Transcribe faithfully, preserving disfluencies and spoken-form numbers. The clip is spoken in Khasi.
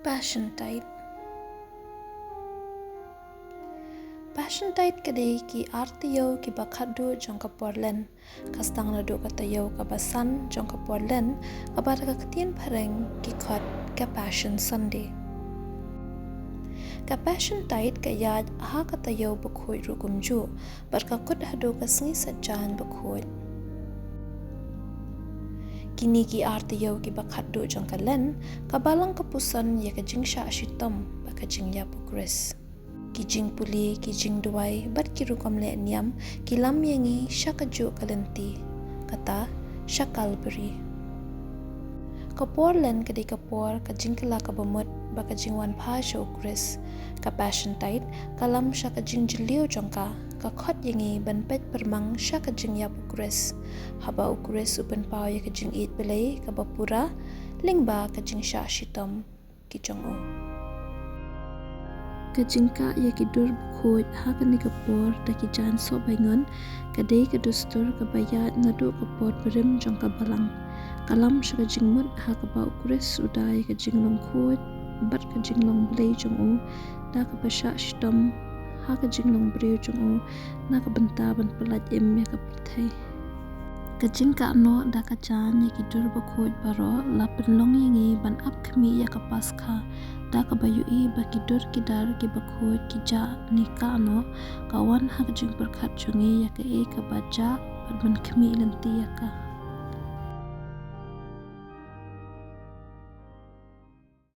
Passion Tide. Passion Tide ka dei ki ar taïew kiba khatduh jong ka por Lent. Ka sdang naduh ka taïew kaba san jong ka por Lent, kaba da ka ktien phareng ki khot ka Passion Sunday. Ka Passion Tide ka ïaid ha ka taïew bakhuid ruh kumjuh, bad ka kut haduh ka Sngi Saitjaiñ bakhuid. Kine ki ar taïew kiba khatduh jong ka Lent, ka Balang ka puson ïa ka jingshah shitom bad ka jingïap u Khrist. Ki jingpule, ki jingduwai bad ki rukom leh niam ki lam ïa ngi sha kajuh ka lynti, kata sha Kalbari. Ka por Lent ka dei ka por ka jingkylla kaba mut bad ka jingwanpha sha u Khrist. Ka Passion Tide ka lam sha ka jingjylliew jong ka, ka khot ïa ngi ban peit pyrmang sha ka jingïap u Khrist, haba u Khrist u pynpaw ïa ka jingïeit Blei kaba pura lyngba ka jingshah shitom ki jong u. Ka jingkah ïa ki dur bakhuid ha kane ka por da ki jaiñ soh baingon ka dei ka dustur kaba ïaid naduh ka por barim jong ka Balang. Ka lam sha ka jingmut ha kaba u Khrist u da ïa ka jinglong khuid bad ka jinglong Blei jong u, da kaba shah shitom ha ka jinglong briew jong u na ka bynta ban pyllait im ïa ka pyrthei. Ka jingkah noh da ka jaiñ ïa ki dur bakhuid baroh la pynlong ïa ngi ban ap khmih ïa ka Paskha, da kaba ïohi ba ki dur ki dar kiba khuid ki jah ne kah noh, ka wan ha ka jingpyrkhat jong ngi ïa kaei kaba jah bad ban khmih lynti ïa ka.